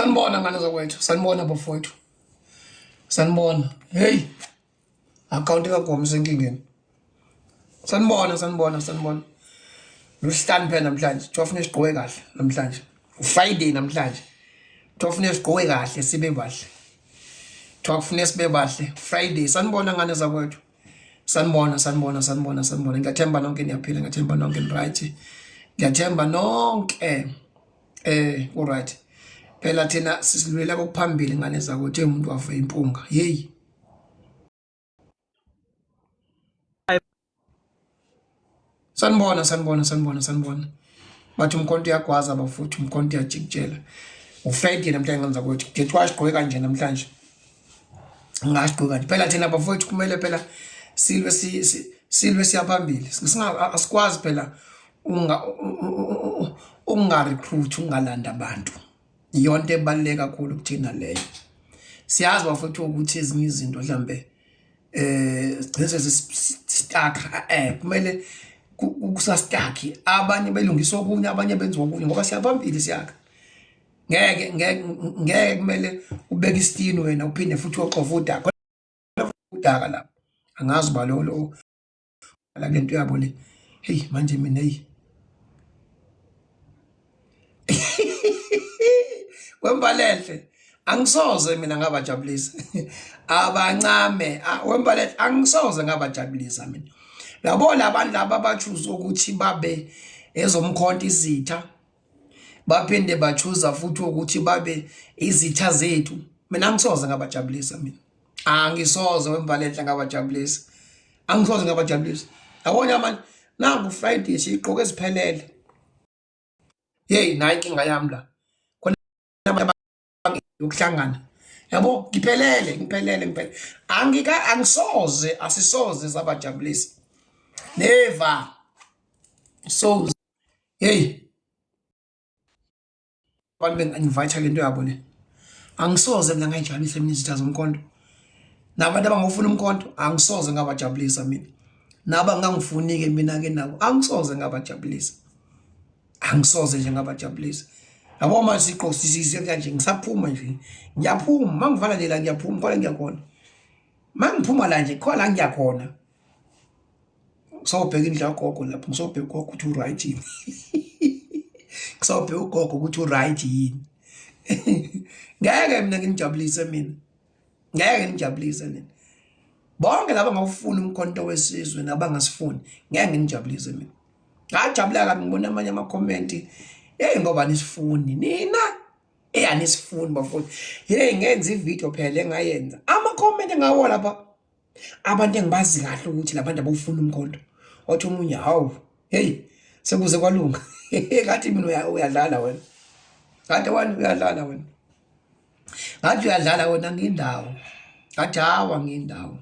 Sanibona ngane zakwethu, sanibona bafowethu. Sanibona. Hey, account kaGomi isenkingeni. Sanibona, sanibona, sanibona. Luhlanu phela namhlanje. Kuthiwa funa sigqoke kahle namhlanje. UFriday namhlanje. Kuthiwa funa sigqoke kahle sibe bahle. Kuthiwa kufuneka sibe bahle. Friday. Sanibona ngane zakwethu. Sanibona, sanibona, sanibona, sanibona. Ngiyathemba nonke niyaphila, ngiyathemba nonke ni right. Ngiyathemba nonke ku right. Phela thina sisilwela kokuphambili ngane zakwethu umuntu wafa impunga. Hey. Sanibona, sanibona, sanibona, sanibona. Bathi umkhonto uyagwaza bafuthu, umkhonto uyajikijela. UFriday namhlanje ngane zakwethu. Kuthiwa sigqoke kanje namhlanje. Ngasho kanje phela thina bafowethu kumele phela silwe silwe siyaphambili singa asikwazi phela unga unga recruit ungalanda abantu iyonto ebaluleke kakhulu kuthina leyo siyazi bafowethu ukuthi ezinye izinto mhlambe sigcine sesistaka kumele kusastaki abanye belungisa okunye abanye benza okunye ngoba siyaphambili siyakha ngeke ngeke ngeke kumele ubeke isitini wena uphinde futhi uyoxova udaka udaka lapho angazi uba lo lo la lento yabo le hey manje mina hey wembalenhle angisoze mina ngabajabulisa abancame wembalenhle angisoze ngabajabulisa mina yabo labantu laba abachuza ukuthi babe ezomkhonto izitha baphinde bachuza futhi ukuthi babe izitha zethu mina angisoze ngabajabulisa mina angisoze wemvalenhle ngabajabulisa angisoze ngabajabulisa yabona manje nangu Friday siyigqoke eziphelele hey nayi inkinga yami la khona yokuhlangana yabo ngiphelele ngiphelele ngiphelele angika angisoze asisoze sabajabulisa never so hey abantu bengi-invite le nto yabo le angisoze mina ngayijabulisa mina izitha zomkhonto nabantu abangofuna umkhonto angisoze ngabajabulisa mina nabangangifuni-ke mina-ke nabo angisoze ngabajabulisa angisoze nje ngabajabulisa yabo manje siqo sisise kanje ngisaphuma nje ngiyaphuma mangivala nje la ngiyaphuma khona ngiyakhona mangiphuma la nje khona la ngiyakhona ngisawubheka indlu yagogo lapho ngisawubheka ugogo ukuthi uright yini ngisawubheka ugogo ukuthi uright yini ngeke mina nginijabulise mina ngeke nginijabulise mina bonke laba ngawufuni umkhonto wesizwe nabangasifuni ngeke nginijabulise mina ngajabula kabi ngibona amanye amakhomenti hey ngoba nisifuni nina eyanisifuni bafowethu hey ngenza ivideo phela engayenza amakhomenti engawo lapha abantu engibazi kahle ukuthi labantu abawufuna umkhonto wathi omunye hawu hey sekuze kwalunga ngathi mina uyadlala wena ngathi wena uyadlala wena ngathi uyadlala wena ngindawo ngathi hawa ngindawo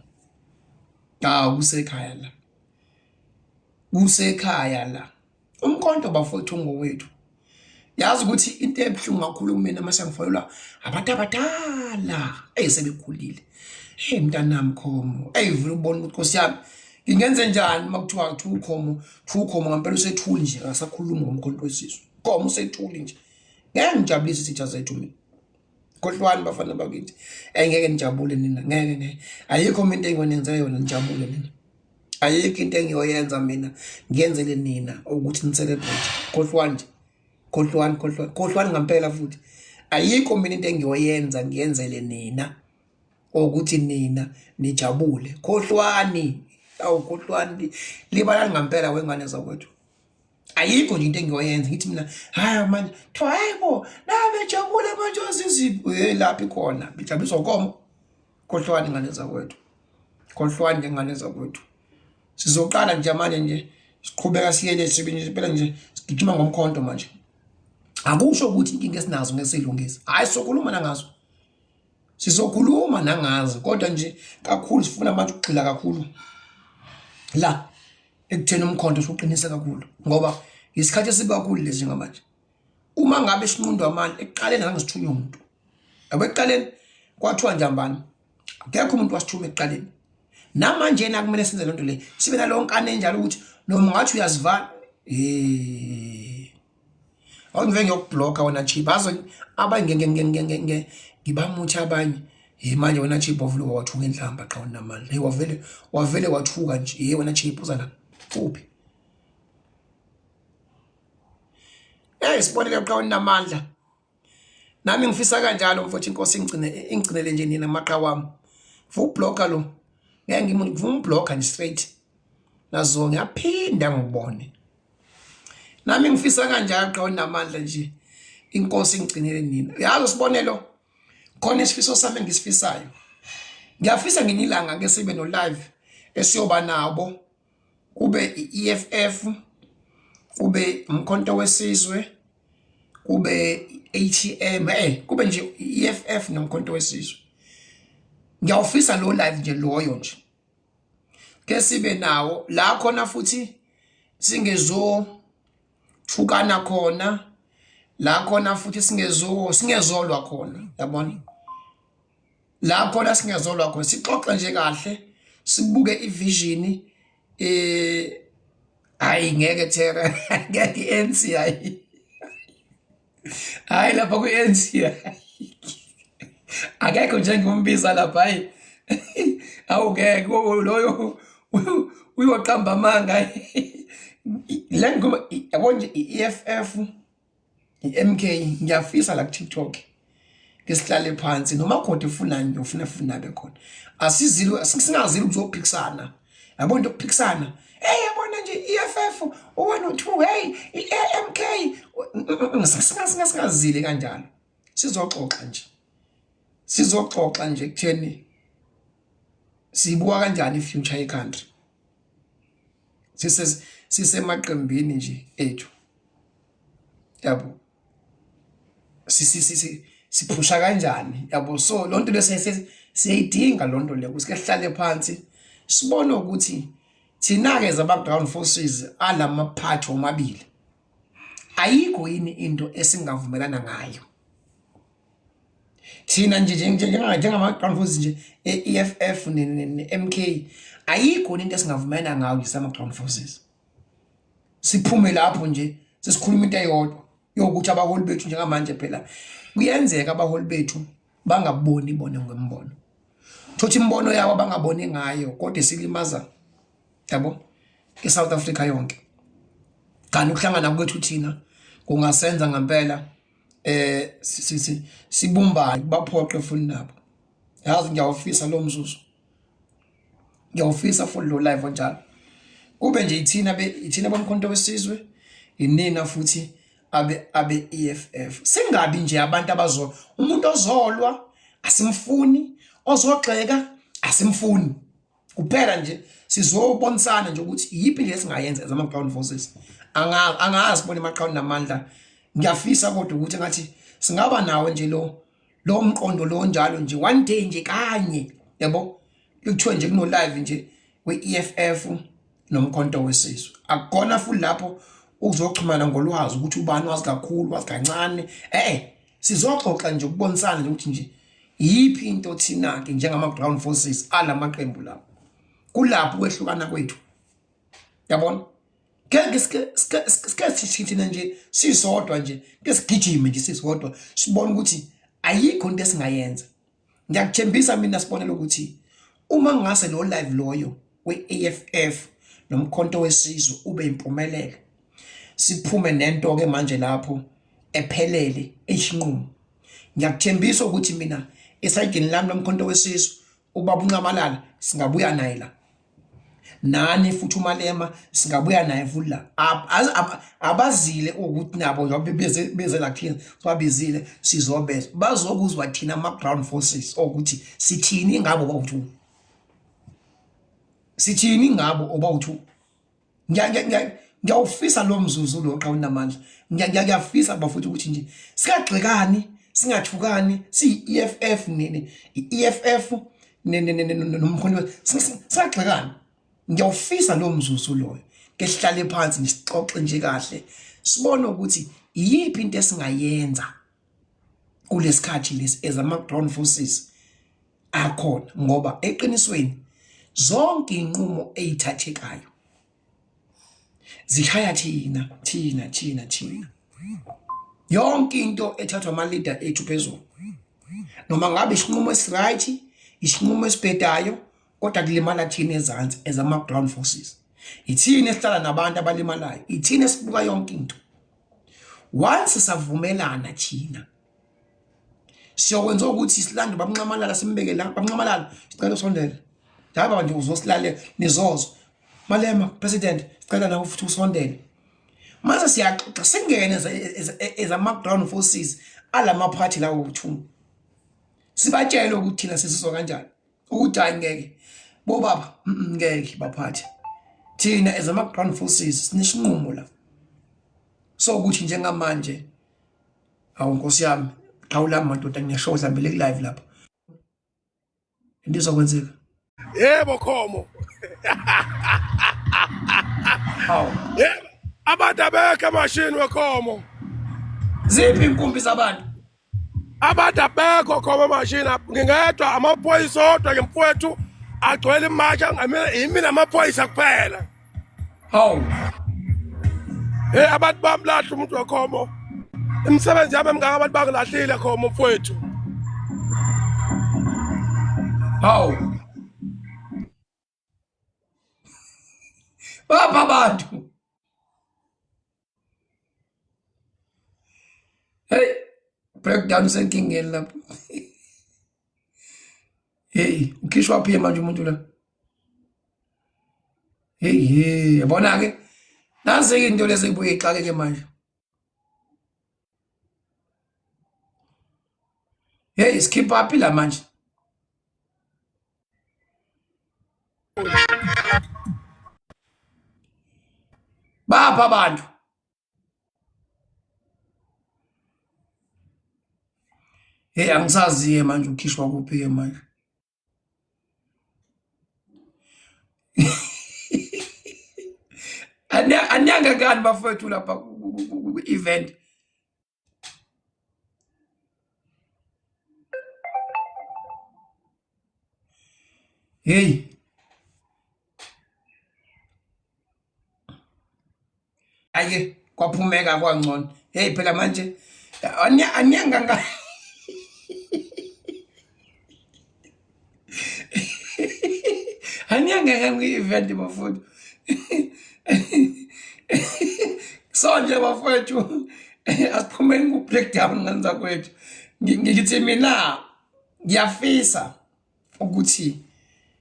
hawu kusekhaya la kusekhaya la umkhonto bafowethu ngowethu yazi ukuthi into ebuhlungu kakhulu kumina uma sengifonelwa abantu abadala esebekhulile hey mntanami khomo eyi vula ubona ukuthi nkosi yami ngingenze njani uma kuthiwa kuthiwa ukhomo kuthiwa ukhomo ngampela usethuli nje akasakhulumi ngomkhonto wesizwe khomo usethuli nje ngeke ngijabulise isitha zethu mina khohlwani bafana bakithi engeke nijabule nina ngeke ngeke ayikho mina into engiyoyenza yona nijabule nina ayikho into engiyoyenza mina ngiyenzele nina ukuthi ni-celebrate khohlwani nje khohlwani khohlwani khohlwani ngampela futhi ayikho mina into engiyoyenza ngiyenzele nina ukuthi nina nijabule khohlwani awu khohlwani libalani ngampela wengane zakwethu ayikho nje into engiyoyenza ngithi mina hayi manje kuthiwa hayi bo nabejabule manje ozizipho hey laphi khona bejabuliswa ukomo khohlwani ngane zakwethu khohlwani nje ngane zakwethu sizoqala nje manje nje siqhubeka siyele sibini phela nje sigijima ngomkhonto manje akusho ukuthi inkinga esinazo ngeke siyilungise hayi sokhuluma nangazo sizokhuluma nangazo kodwa nje kakhulu sifuna manje ukugxila kakhulu la ekutheni umkhonto usuqinise kakhulu ngoba isikhathi esibi kakhulu lezi ngamanje uma ngabe sinqundwa amandla ekuqaleni angisithunywa umuntu yabo ekuqaleni kwathiwa njambani akekho umuntu wasithuma ekuqaleni namanje na kumele senze lento le sibe nalowo nkani enjalo ukuthi noma ungathi uyazivala eh. Awungivele ngiyokubhlokha wena Chief. Azo abanye nge ngibamutha abanye. Hey manje wena Chief wavele wathuka inhlamba qha unamandla. Hey wavele wavele wathuka nje. Hey wena Chief uza la. Kuphi? Hey sibonile qha unamandla. Nami ngifisa kanjalo mfowethu inkosi ingcine ingcinele nje nina maqa wami. Vublocker lo. Ngeke ngimumblocker nje straight. Nazo ngiyaphinda ngibone. Nami ngifisa kanjalo qha onamandla nje. Inkosi ingcinele nina. Yazi sibonelo khona isifiso sami engisifisayo. Ngiyafisa ngenye ilanga ke sibe no live esiyoba nabo kube i-EFF kube umkhonto wesizwe kube ATM eh kube nje i-EFF nomkhonto wesizwe ngiyawufisa lo live nje loyo nje ke sibe nawo la khona futhi singezo thukana khona la khona futhi singezo singezolwa khona yabona la khona singezolwa khona sixoxe nje kahle sibuke ivision eh hayi ngeke thera ngeke i-ANC hayi hayi lapha kwi-ANC akekho nje ngimbiza lapha hayi awungeke loyo uyoqamba amanga le ngoma yabo nje i-EFF i-MK ngiyafisa la ku-TikTok ke sihlale phansi noma khona ufunani nje ufuna funa be khona asizile singazile ukuzophikisana yabo into yokuphikisana hey yabona nje i-EFF u-1 u-2 hey i-MK singazile kanjalo sizoxoxa nje sizoxoxa nje kutheni sibuka kanjani i-future ye-country sise sisemaqembini nje ethu yabo sisi siphusha kanjani yabo so lonto le siyayidinga lonto le ukuthi ke sihlale phansi sibone ukuthi thina ke zaba ground forces alamaphathi omabili ayikho yini into esingavumelana ngayo thina nje njengama-ground forces nje e-EFF ne-MK ayikho into esingavumelana ngayo nje sama-ground forces siphume lapho nje sesikhuluma into eyodwa yokuthi abaholi bethu njengamanje phela kuyenzeka abaholi bethu bangaboni bona ngombono thothi imibono yabo abangaboni ngayo kodwa isilimaza yabo iSouth Africa yonke kanti ukuhlangana kwethu thina kungasenza ngempela eh sibumbane baphoqe futhi nabo yazi ngiyawufisa lo mzuzu ngiyawufisa futhi lo live onjalo kube nje ithina be ithina bomkhonto wesizwe inina futhi abe abe EFF singabi nje abantu abazo umuntu ozolwa asimfuni ozogxeka asimfuni kuphela nje sizobonisana nje ukuthi iyiphi le singayenza as ama-ground forces angazi bona amaqhawe namandla ngiyafisa kodwa ukuthi ngathi singaba nawo nje lo lo mqondo lo njalo nje one day nje kanye yabo kuthiwe nje kuno live nje we-EFF nomkhonto wesizwe akukona futhi lapho uzoxhumana ngolwazi ukuthi ubani wazi kakhulu wazi kancane eh sizoxoxa nje ukubonisana nje ukuthi nje yiphi into thina ke njengama ground forces alamaqembu lawo kulapho kwehlukana kwethu yabona ngeke sike sike sike thina nje sisodwa nje ke sigijime nje sisodwa sibone ukuthi ayikho into esingayenza ngiyakuthembisa mina sibonela ukuthi uma ngase lo live loyo we-AFF nomkhonto wesizwe ube impumelelo siphume nento ke manje lapho ephelele eyinqumo ngiyakuthembisa ukuthi mina esayidini lami lomkhonto wesizwe ubaba uNxamalala singabuya naye la nani futhi uMalema singabuya naye futhi la abazile ukuthi nabo njengoba beze beze la kuthina sibabizile sizobeza bazokuzwa thina ama ground forces ukuthi sithini ngabo bawu-two sithini ngabo obawu-two ngiyawufisa lo mzuzu lo xa unamandla ngiyafisa bafuthu ukuthi nje singagxekani singathukani siyi-EFF nini i-EFF nomkhonto singagxekani ngiyawufisa lo mzuzu loyo ke sihlale phansi nisixoxe nje kahle sibone ukuthi iyiphi into esingayenza kulesikhathi lesi as ama ground forces akhona ngoba eqinisweni zonke inqumo ezithathekayo zishaya thina thina thina thina. Yonke into ethathwa ama leader ethu phezulu. Noma ngabe isinqumo esiright, isinqumo esibhedayo, kodwa kulimala thina ezansi as ama ground forces. Ithina esihlala nabantu abalimalayo, ithina esibuka yonke into. Once savumelana thina siyokwenza ukuthi silande bamnxamalala simbeke la bamnxamalala sicela usondele hayi baba nje uzosilalela nizozo malema president sicela nawe futhi usondele mase siyaxoxa singene ezama-ground forces alamaphathi lawo two sibatshele ukuthi thina sisizwa kanjani ukuthi hayi ngeke bobaba ngeke baphathe thina as ama-ground forces sinesinqumo la so ukuthi njengamanje awu nkosi yami qhawula madoda ngiyasho mhlawumbe le live lapha into izokwenzeka yebo khomo hawu yebo abantu abekho emashini wekhomo ziphi inkumbi zabantu abantu abekho khomo emashini ngingedwa amaphoyisa odwa ke mfowethu agcwele imasha yimina amaphoyisa kuphela Hawu. Hey abantu bamlahla umuntu wekhomo. Imisebenzi yami emngaka abantu bangilahlile khomo mfowethu. Hawu. Bapha abantu. Hey, breakdown senkingeni lapho. Hey, ukhishwa phi manje umuntu la? Hey hey, yabona ke. Nansi ke into lezi ibuye ixakeke manje. Hey, skip up la manje. Bapha abantu. Hey angisazi ke manje ukhishwa kuphi ke manje. Aniyanga kani bafowethu lapha ku-event. Hey. Ake kwaphumeka kwangcono. Hey phela manje aniyanga nga Aniyanga kwi-event bafowethu. So nje bafowethu asiphumeni ku-breakdown ngane zakwethu. Ngithi mina ngiyafisa ukuthi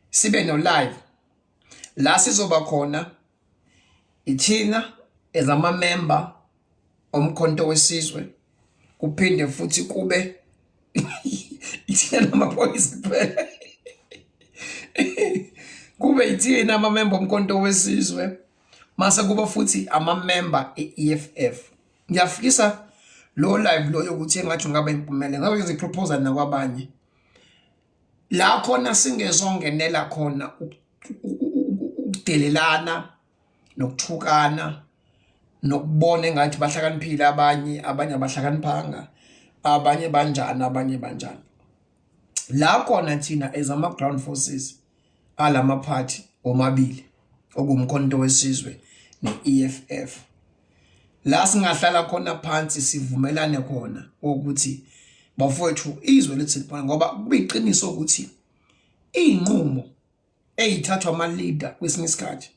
sibe no live la sizoba khona ithina as ama member omkhonto wesizwe kuphinde futhi kube ithina namaphoyisa kuphela kube ithina amamemba omkhonto wesizwe mase kuba futhi amamemba e-EFF ngiyafisa lo live lo yokuthi engathi ungaba impumelelo ngabe ngenza iproposal nakwabanye la khona singezongenela khona ukudelelana nokuthukana nokubona engathi bahlakaniphile abanye abanye abahlakaniphanga abanye banjani abanye banjani la khona thina as ama ground forces alamaphathi omabili okuwumkhonto wesizwe ne-EFF la singahlala khona phansi sivumelane khona ukuthi bafowethu izwe lethu silibona ngoba kuyiqiniso ukuthi izinqumo eyithathwa ama leader kwesinye isikhathi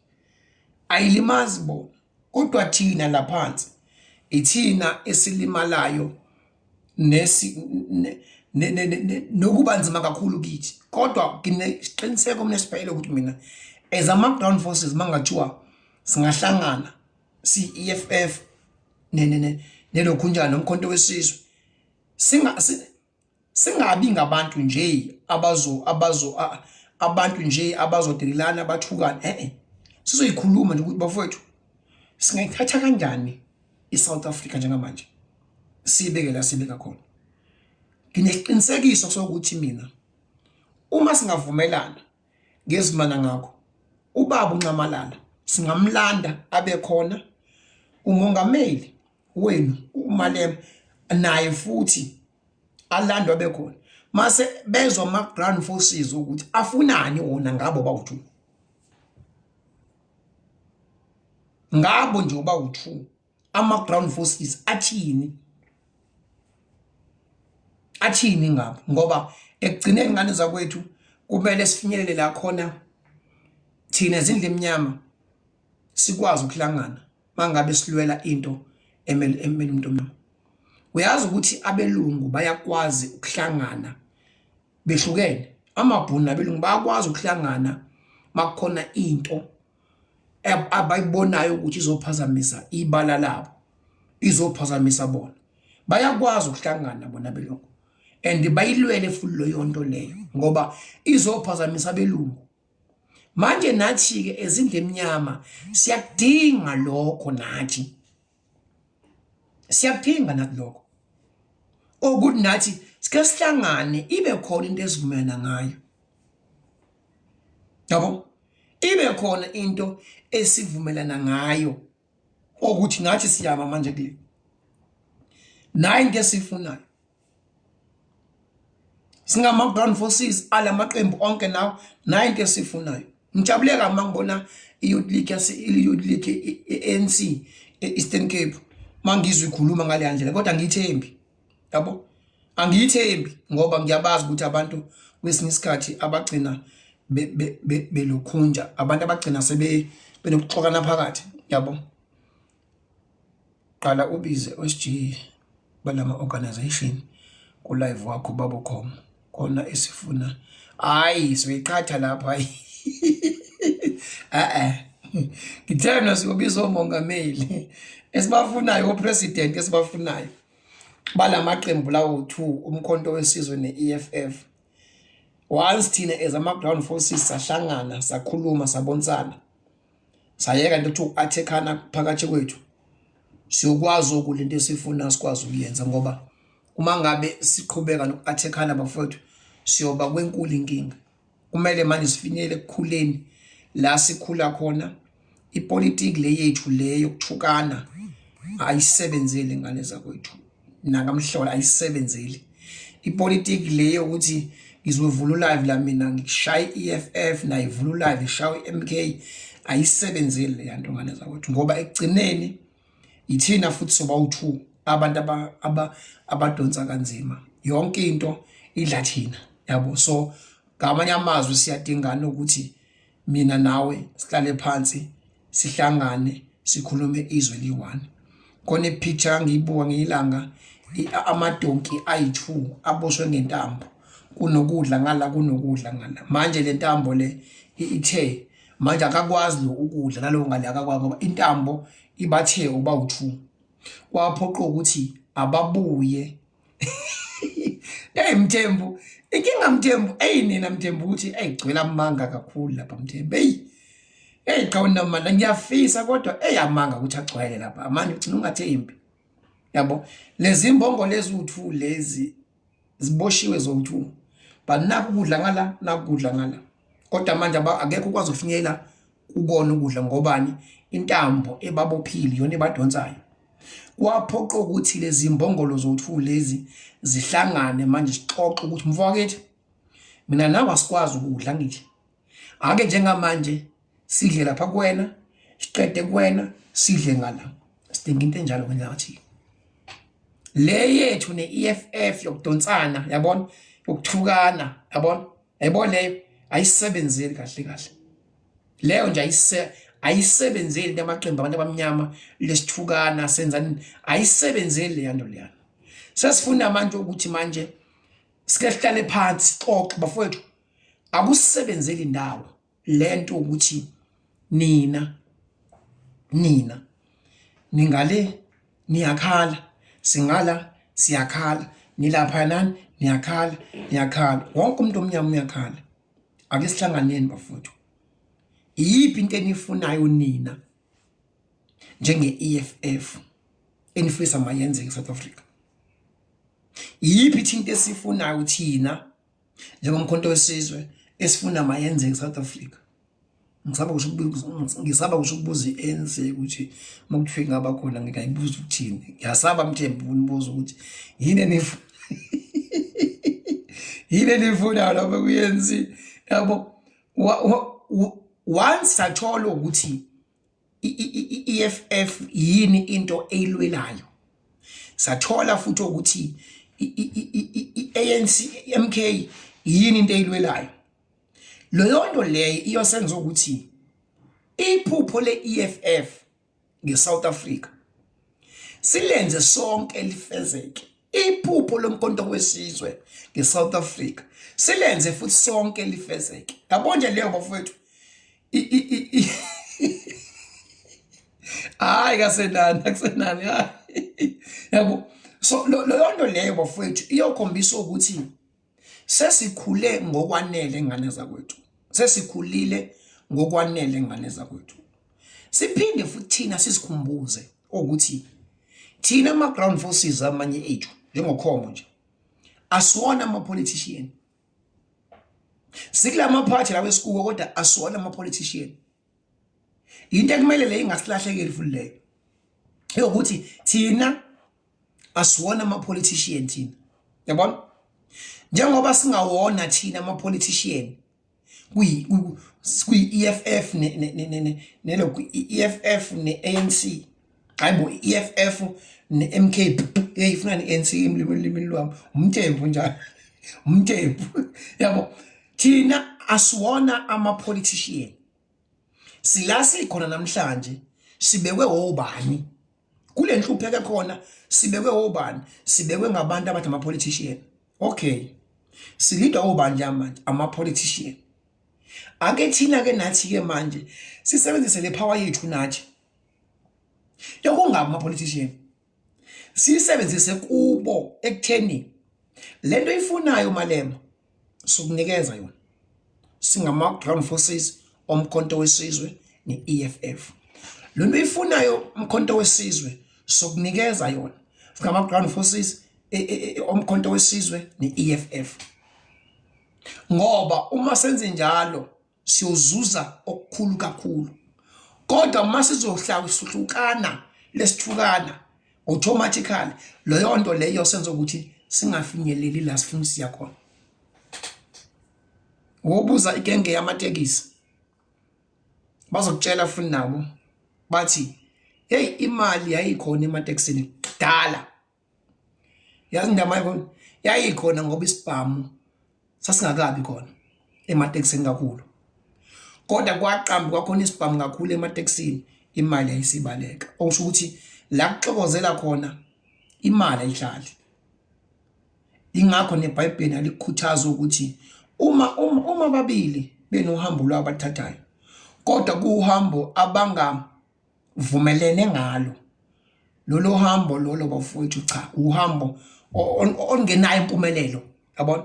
ayilimazi bona kodwa thina laphansi ithina esilimalayo nesi nokuba nzima kakhulu kithi kodwa nginesiqiniseko mina sibhayele ukuthi mina as ama ground forces mangathiwa singahlangana si EFF ne ne nelokhunjana nomkhonto wesizwe singa singabi ngabantu nje abazo abazo abantu nje abazodelelana bathukane eh eh sizoyikhuluma nje ukuthi bafowethu singayithatha kanjani iSouth Africa njengamanje sibeke la sibeka khona nginesiqinisekiso sokuthi mina uma singavumelana ngezimana ngakho ubaba uNxamalala singamlanda abe khona umongameli wenu uMalema naye futhi alandwa bekhona mase bezwa ama ground forces ukuthi afunani wona ngabo bawu-two ngabo nje bawu-two ama ground forces athini. Athini ngabo? Ngoba ekugcineni ngane zakwethu kumele sifinyelele la khona thina ezindlu emnyama sikwazi ukuhlangana mangabe silwela into emele emele umuntu omnyama. Uyazi ukuthi abelungu bayakwazi ukuhlangana behlukene. Amabhunu nabelungu bayakwazi ukuhlangana makukhona into abayibonayo ukuthi izophazamisa ibala labo, izophazamisa bona. Bayakwazi ukuhlangana bona abelungu and bayilwele futhi leyo nto leyo ngoba izophazamisa abelungu. Manje nathi-ke ezindlu emnyama siyakudinga lokho nathi. Siyakudinga nathi lokho. Okuthi nathi sike sihlangane ibe khona into esivumelana ngayo. Yabo? Ibe khona into esivumelana ngayo okuthi nathi siyama manje kule. Nayi into esifunayo. Singama-ground forces alamaqembu onke nawo nayi into esifunayo. Ngijabule kabi mangibona i-Youth League yase i-Youth League e-ANC e-Eastern Cape mangizwa ikhuluma ngale ndlela kodwa angiyithembi. Yabo? Angiyithembi ngoba ngiyabazi ukuthi abantu kwesinye isikhathi abagcina belokhunja abantu abagcina sebe benokuxokana phakathi yabo. Qala ubize oSG balama organization ku live wakho babukhoma khona esifuna hayi siyoyiqhatha lapho hayi eh ngithe mina siyobiza omongameli esibafunayo opresident esibafunayo balamaqembu lawo two umkhonto wesizwe ne-EFF once thina as ama-ground forces sahlangana sakhuluma sabonisana sayeka into kuthiwa uku-attack-ana phakathi kwethu siyokwazi ukudla into esifuna sikwazi ukuyenza ngoba uma ngabe siqhubeka noku-attack-ana bafowethu siyoba kwenkulu inkinga. Kumele manje sifinyelele ekukhuleni la sikhula khona ipolitiki le yethu le yokuthukana ayisebenzeli ngane zakwethu nakamhlola ayisebenzeli ipolitiki le yokuthi ngizovula ulive la mina ngishaya i-EFF nayo ivula ulive ishaye i-MK ayisebenzeli le yanto ngane zakwethu ngoba ekugcineni ithina futhi soba u-two abantu abadonsa kanzima yonke into idla thina yabo. So ngamanye amazwi siyadingana ukuthi mina nawe sihlale phansi sihlangane sikhulume izwe liyi-one. Khona i-picture ngiyibuka ngiyilanga amadonki ayi-two aboshwe ngentambo kunokudla ngala kunokudla ngala manje le ntambo le ithe manje akakwazi lo ukudla nalowo ngale akakwazi ngoba intambo ibathe uba u-two kwaphoqa ukuthi ababuye. Hey Mthembu, inkinga Mthembu, hey nina Mthembu ukuthi hey gcwele amanga kakhulu lapha Mthembu. Hey. Hey cha unamandla ngiyafisa kodwa hey amanga ukuthi agcwele lapha. Manje ugcina ungathembi. Yabo, lezi mbongo lezi u2 lezi ziboshiwe zowu2. But naku ukudla ngala, naku ukudla ngala. Kodwa manje akekho ukwazi ukufinyela kukona ukudla ngobani intambo ebabophile iyona ebadonsayo. Kwaphoqa ukuthi lezi mbongolo zowu-two lezi zihlangane manje sixoxe ukuthi mfowethu mina nawe asikwazi ukudla ngithi ake njengamanje sidle lapha kuwena siqede kuwena sidle ngala sidinga into enjalo kwenzathi le yethu ne-EFF yokudonsana yabona yokuthukana yabona yayibona leyo ayisebenzeli kahle kahle leyo nje ayise ayisebenzeli into amaqembu abantu abamnyama lesithukana senzani ayisebenzeli leya nto leyana sesifuna manje ukuthi manje sike sihlale phansi sixoxe bafowethu akusebenzeli indawo lento ukuthi nina nina ningale niyakhala singala siyakhala nilapha nani niyakhala niyakhala wonke umuntu omnyama uyakhala ake sihlanganeni bafowethu iyiphi into enifunayo nina njenge-EFF enifisa mayenzeke eSouth Africa iyiphi into esifunayo thina njengomkhonto wesizwe esifuna mayenzeke eSouth Africa ngisaba kusho ngisaba kusho ukubuza i-ANC ukuthi uma kuthiwa ingaba khona ngingayibuza ukuthini ngiyasaba Mthembu ukunibuza ukuthi yini enifuna yini enifunayo lapha kwi-ANC yabo once sathola ukuthi i-EFF yini into eyilwelayo sathola futhi ukuthi i-ANC i-MK yini into eyilwelayo. Leyo nto leyo iyosenza ukuthi iphupho le-EFF ngeSouth Africa silenze sonke lifezeke. Iphupho lomkhonto wesizwe ngeSouth Africa silenze futhi sonke lifezeke. Yabo nje leyo bafowethu, hayi kasenani, akusenani, hayi yabo. So leyo nto leyo bafowethu iyokhombisa ukuthi sesikhule ngokwanele ngane zakwethu, sesikhulile ngokwanele ngane zakwethu. Siphinde futhi thina sizikhumbuze ukuthi thina ama ground forces amanye ethu njengokhomo nje asiwona ama politician, sikulama party lawo esikuwo, kodwa asiwona ama politician. Into ekumele le ingasilahlekeli futhi leyo yokuthi thina asiwona ama politician thina, yabona, njengoba singawona thina ama politician kuyi kuyi EFF ne ne nelokhu EFF ne ANC, hayibo, EFF ne MK, hey, ifuna ne ANC emlimini lwami, umtembu njalo umtembu, yabo. Thina asiwona ama politician, sila sikhona namhlanje sibekwe obani kule nhlupheko khona, sibekwe obani? Sibekwe ngabantu abathi ama politician. Okay, silidwa obani nje manje? Ama politician. Ake thina ke nathi ke manje sisebenzise le power yethu nathi yokungabi ama politician, siyisebenzise kubo ekutheni lento ifunayo Malema sokunikeza yona singama ground forces omkhonto wesizwe ne-EFF. Lento ifunayo umkhonto wesizwe sokunikeza yona singama ground forces omkhonto wesizwe ne-EFF, ngoba uma senze njalo siyozuza okukhulu kakhulu. Kodwa uma sizohlukana lesithukana automatically, leyo nto leyo senza ukuthi singafinyeleli la sifuna siya khona. Wobuza igenge yamatekisi, bazokutshela futhi nabo bathi hey, imali yayikhona ematekisini kudala. Yazi indaba yakhona yayikhona ngoba isibhamu sasingakabi khona ematekisini kakhulu, kodwa kwaqamba kwakhona isibhamu kakhulu ematekisini, imali yayisibaleka. Okusho ukuthi la kuxokozela khona imali ayihlali. Ingakho neBhayibheli alikukhuthaza ukuthi uma babili benohambo lwabo abathathayo, kodwa kuwuhambo abangavumelene ngalo, lolo hambo lolo bafowethu, cha, uhambo olungenayo impumelelo, yabona,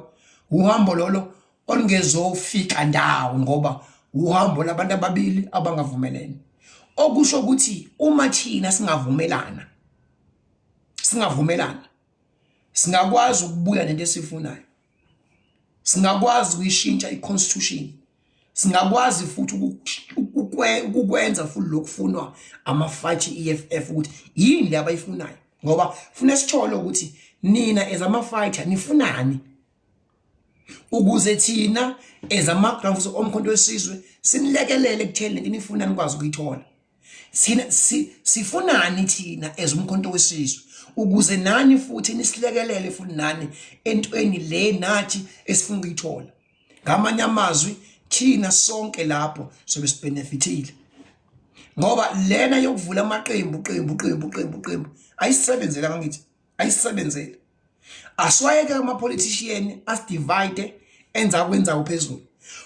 uhambo lolo olungezofika ndawo, ngoba uhambo labantu ababili abangavumelene. Okusho ukuthi uma thina singavumelana, singavumelana singakwazi ukubuya nento esifunayo, singakwazi ukuyishintsha i-constitution, singakwazi futhi ukukwenza futhi lokufunwa ama-fight i-EFF ukuthi yini le abayifunayo, ngoba funa sithole ukuthi nina as ama-fighter nifunani, ukuze thina as ama-ground force omkhonto wesizwe sinilekelele ekutheni lento nifuna nikwazi ukuyithola. Thina sifunani thina as umkhonto wesizwe, ukuze nani futhi nisilekelele futhi nani entweni le nathi esifuna ukuyithola. Ngamanye amazwi, thina sonke lapho sobe sibenefithile, ngoba lena yokuvula amaqembu qembu qembu qembu qembu ayisebenzela, ngithi ayisebenzele. Asiwayeke ama-politician asidivide, enza kwenzawo phezulu,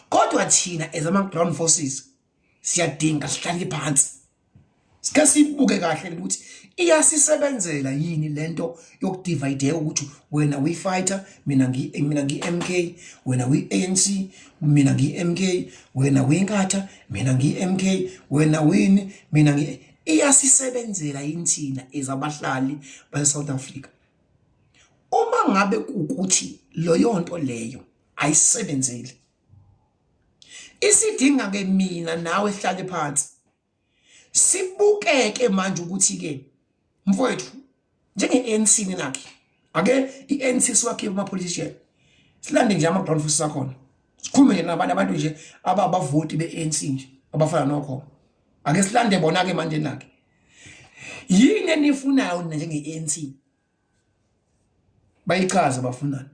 kodwa thina as ama-ground forces siyadinga sihlale phansi, sike sibuke kahle ukuthi iyasisebenzela yini lento yokudivide, ukuthi wena uyi-fighter, mina ngi-MK, wena uyi-ANC, mina ngiyi-MK, wena uyinkatha, mina ngiyi-MK, wena wini, mina ngi iyasisebenzela yini thina as abahlali base-South Africa? Uma ngabe kukuthi leyo nto leyo ayisebenzeli, isidinga ke mina nawe sihlale phansi sibukeke manje ukuthi ke mfowethu, njenge-ANC ninakhe, ake i-ANC siwakhiphe ama-politician, silande nje ama-ground forces akhona, sikhulume nje nabanye abantu nje ababavoti be-ANC nje abafana nokho, ake silande bona-ke manje nakhe yini enifunayo nina njenge-ANC. Bayichaze bafunani.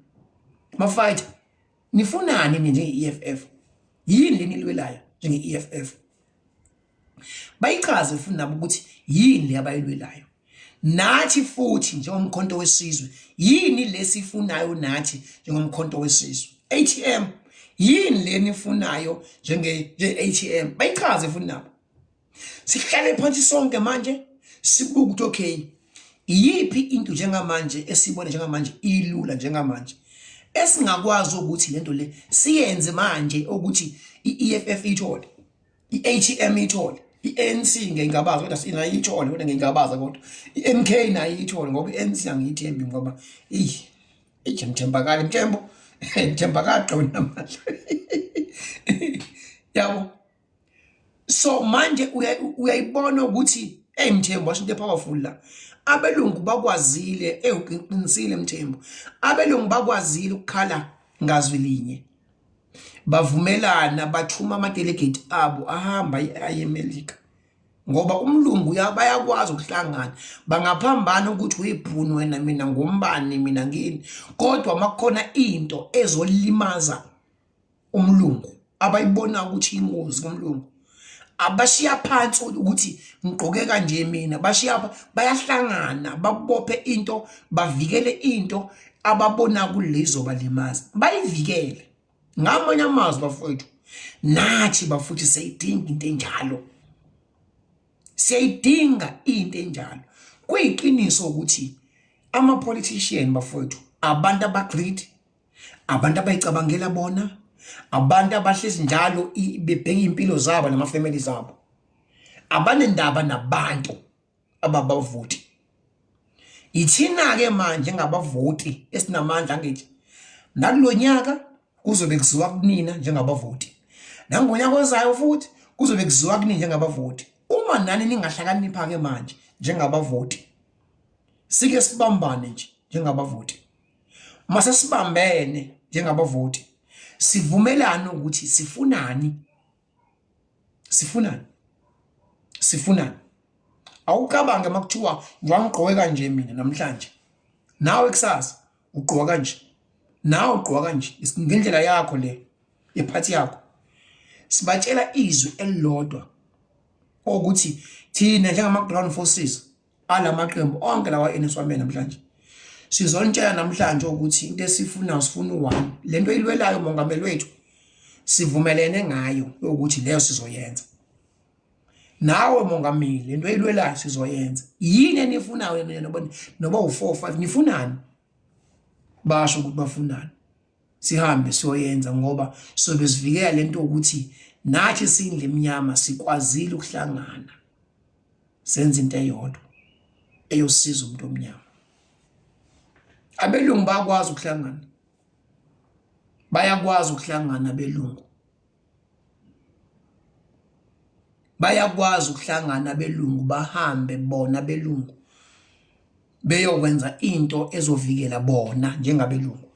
Mafighter nifunani nje njenge-EFF? Yini lenilwelayo njenge-EFF? Bayichaze futhi nabo ukuthi yini le abayilwelayo. Nathi futhi njengomkhonto wesizwe yini lesifunayo nathi njengomkhonto wesizwe? ATM yini lenifunayo njenge ATM? Bayichaze futhi nabo. Sihlale phansi sonke manje sibuke ukuthi okay iyiphi into njengamanje esibona njengamanje ilula njengamanje esingakwazi ukuthi lento le siyenze manje ukuthi i-EFF ithole i-ATM ithole i-ANC ngiyingabaza kodwa sinayithole kodwa ngiyingabaza kodwa i-MK nayo iyithole ngoba i-ANC angiyithembi ngoba eyi eyi ngithembakali mthembo ngithembakali qona namandla yabo. So manje uyayibona ukuthi hey Mthembu washo into epowerful la. Abelungu bakwazile ewuqinisile Mthembu. Abelungu bakwazile ukukhala ngazwi linye. Bavumelana bathuma ama delegate abo ahamba aye eMelika. Ngoba umlungu bayakwazi ukuhlangana bangaphambana ukuthi uyibhunu wena mina ngombani mina ngini kodwa makukhona into ezolimaza umlungu abayibona ukuthi ingozi kumlungu abashiya phansi ukuthi ngigqoke kanje mina bashiya bayahlangana babophe into bavikele into ababona kulezo balimaza bayivikele ngamanye amazwi bafowethu nathi bafuthu siyayidinga into enjalo siyayidinga into enjalo kuyiqiniso ukuthi ama politician bafowethu abantu abagreedy abantu abayicabangela bona abantu abahlezi njalo bebheka impilo zabo namafamily zabo abanendaba nabantu ababavoti. Yithina-ke manje ngabavoti esinamandla angithi nakulo nyaka kuzobe kuziwa kunina njengabavoti nangonyaka ozayo futhi kuzobe kuziwa kunina njengabavoti. Uma nani ningahlakanipha-ke manje njengabavoti sike sibambane nje njengabavoti mase sibambene njengabavoti sivumelane ukuthi sifunani sifunani sifunani. Awucabange makuthiwa ngangigqoke kanje mina namhlanje nawe kusasa ugqoka kanje nawe ugqoka kanje ngendlela yakho le iphathi yakho. Sibatshela izwi elilodwa ukuthi thina njengama ground forces alamaqembu onke lawa eniswamele namhlanje sizonitshela namhlanje ukuthi into esifunayo sifuna u-one lento oyilwelayo mongameli wethu sivumelene ngayo ukuthi leyo sizoyenza nawe mongameli lento oyilwelayo sizoyenza yini enifunayo nina noba noba u-4 5 nifunani basho ukuthi bafunani sihambe siyoyenza ngoba sobe sivikela lento ukuthi nathi sindle emnyama sikwazile ukuhlangana senze into eyodwa eyosiza umuntu omnyama. Abelungu bayakwazi ukuhlangana, bayakwazi ukuhlangana abelungu, bayakwazi ukuhlangana abelungu bahambe bona abelungu beyokwenza into ezovikela bona njengabelungu.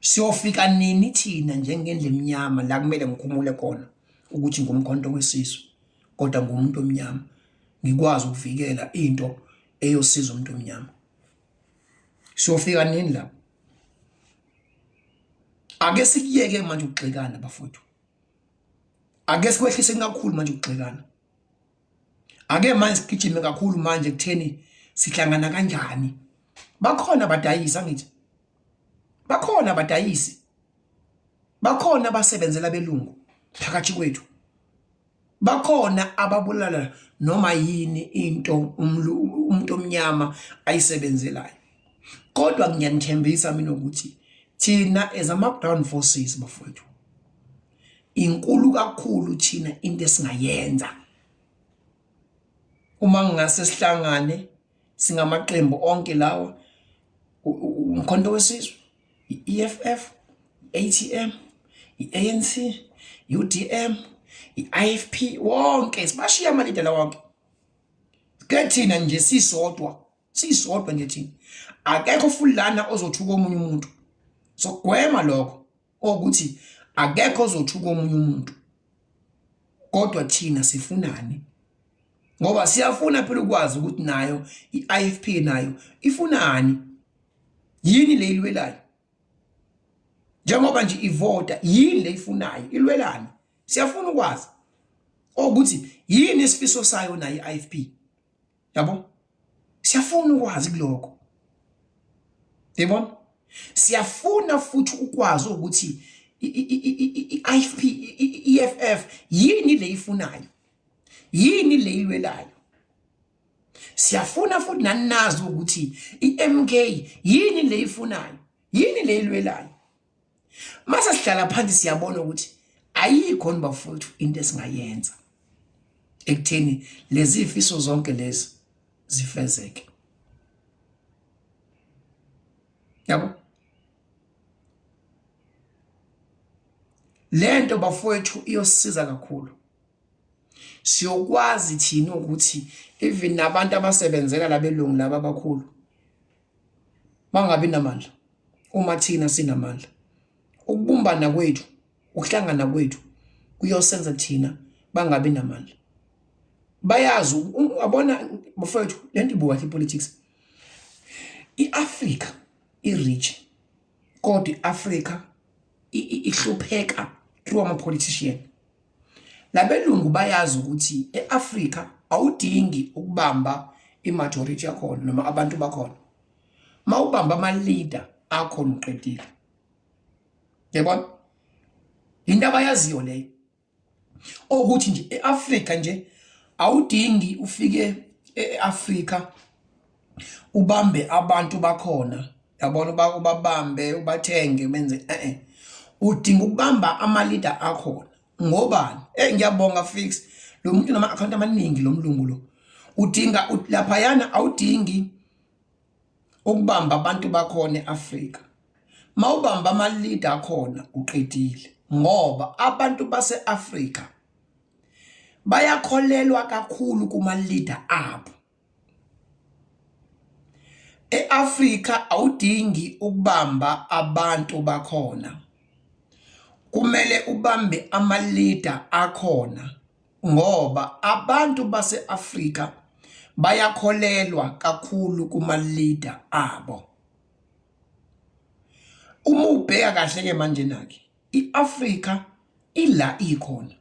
Siyofika nini thina njengendlu emnyama la kumele ngikhumule khona ukuthi ngumkhonto wesizwe kodwa ngumuntu omnyama ngikwazi ukuvikela into eyosiza umuntu omnyama? Siyofika nini lapho? Ake sikuyeke manje ukugxekana bafowethu, ake sikwehlise kakhulu manje ukugxekana, ake manje sigijime kakhulu manje kutheni sihlangana kanjani. Bakhona abadayisi angithi, bakhona abadayisi, bakhona abasebenzela abelungu phakathi kwethu, bakhona ababulala noma yini into umuntu omnyama ayisebenzelayo. Kodwa ngiyanithembisa mina ukuthi thina as ama-ground forces bafowethu inkulu kakhulu thina into esingayenza uma ngingase sihlangane singamaqembu onke lawa umkhonto wesizwe i-EFF, i-ATM, i-ANC, UDM, i-IFP wonke sibashiya amalida la wonke. Ke thina nje sisodwa, sisodwa nje thina. Akekho futhi lana ozothuka omunye umuntu. Sokugwema lokho ukuthi akekho ozothuka omunye umuntu. Kodwa thina sifunani? Ngoba siyafuna phela ukwazi ukuthi nayo i-IFP nayo ifunani. Yini le ilwelayo? Njengoba nje ivota yini le ifunayo? Ilwelani? Siyafuna ukwazi ukuthi yini isifiso sayo nayo i-IFP. Yabo? Siyafuna ukwazi kuloko. Yabona? Siyafuna futhi ukwazi ukuthi i-IFP i-EFF yini le ifunayo? Yini le ilwelayo? Siyafuna futhi nani nazi ukuthi iMK yini le ifunayo? Yini le ilwelayo? Mase sihlala phansi siyabona ukuthi ayikho bafowethu into esingayenza ekutheni lezi zifiso zonke lezi zifezeke. Yabo? Lento bafowethu iyosiza kakhulu. Siyokwazi thina ukuthi even nabantu abasebenzela labelungu laba abakhulu bangabi namandla uma thina sinamandla. Ukubumbana kwethu, ukuhlangana kwethu kuyosenza thina bangabi namandla. Bayazi abona bafowethu lento ibuka kahle politics. IAfrika i-rich kodwa iAfrika ihlupheka through ama politician. Labelungu bayazi ukuthi eAfrika awudingi ukubamba imajority yakhona noma abantu bakhona. Mawubamba ama leader akhona uqedile. Yabona? Into abayaziyo leyo. Okuthi nje eAfrika nje awudingi ufike eAfrika ubambe abantu bakhona yabona ubabambe ubathenge benze eh udinga ukubamba ama leader akhona ngobani eh ngiyabonga fix lo muntu nama account amaningi lo mlungu lo udinga laphayana awudingi ukubamba abantu bakhona eAfrika mawubamba ama leader akhona uqedile ngoba abantu baseAfrika bayakholelwa kakhulu kuma leader abo. E-Afrika awudingi ukubamba abantu bakhona, kumele ubambe ama-leader akhona ngoba abantu base-Afrika bayakholelwa kakhulu kuma-leader abo. Uma ubheka kahle-ke manje-na-ke i-Afrika ila ikhona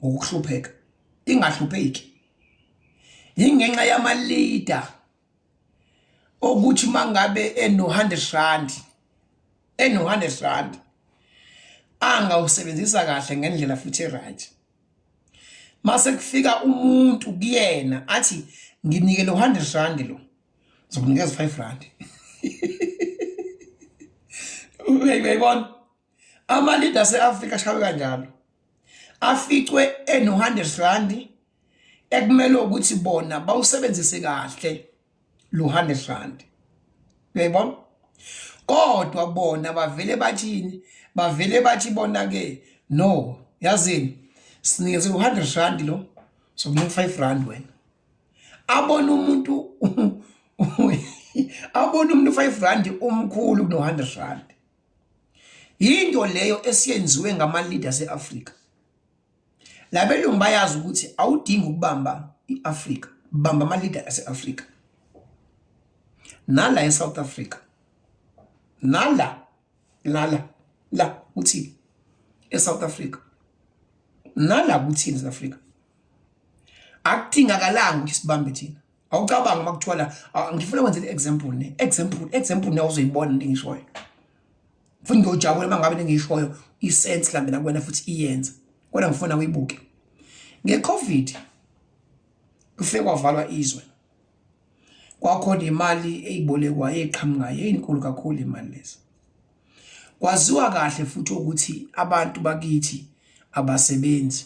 ngokuhlupheka ingahlupheki yingenxa yama leader okuthi mangabe eno 100 rand eno 100 rand angawusebenzisa kahle ngendlela futhi right mase kufika umuntu kuyena athi nginike lo 100 rand lo zokunikeza 5 rand uyayibona ama leader ase-Afrika ashawe kanjalo aficwe eno 100 rand ekumele ukuthi bona bawusebenzise kahle lo 100 rand uyayibona kodwa bona bavele bathini bavele bathi bona ke no yazini sinikeze u-100 rand lo sokunika 5 rand wena abona umuntu abona umuntu 5 rand umkhulu kuno 100 rand Yinto leyo esiyenziwe ngama-leaders e-Afrika. Labelungu bayazi ukuthi awudingi ukubamba i-Afrika, bamba ama-leader ase-Afrika. Nala e-South Africa, nala nala la kuthini e-South Africa, nala kuthini e-South Africa. Akudingakalanga ukuthi sibambe thina. Awucabangi uma kuthiwa la ngifuna kwenza i-example ne example example ne uzoyibona into engishoyo. Futhi ngiyojabula uma ngabe nengiyishoyo isense mhlambe nakuwena futhi iyenza. Kodwa ngifuna uyibuke. Nge-COVID kufike kwavalwa izwe. Kwakhona imali eyibolekwayo eyiqhamukayo eyinkulu kakhulu imali lezi. Kwaziwa kahle futhi ukuthi abantu bakithi abasebenzi.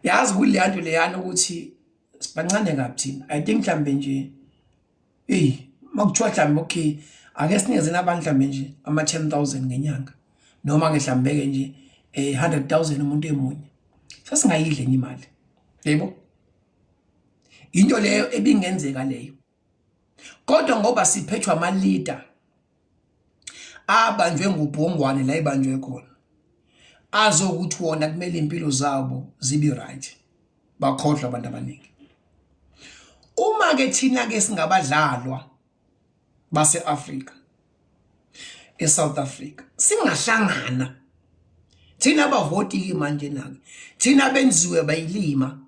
Yazi kuleya nto leyana ukuthi sibancane kabi thina. I think mhlambe nje eyi makuthiwa mhlambe okay ake sinikezeni abantu mhlambe nje ama-10 000 ngenyanga noma ke mhlambe ke nje 100 000 umuntu emunye. Sasingayidli enye imali. Yebo. Into leyo ebingenzeka leyo. Kodwa ngoba siphethwe ama-leader abanjwe ngubhongwane la ibanjwe khona azokuthi wona kumele impilo zabo zibe right bakhohlwa abantu abaningi uma ke thina ke singabadlalwa base-Afrika eSouth Africa singahlangana thina abavoti ke manje nake thina benziwe bayilima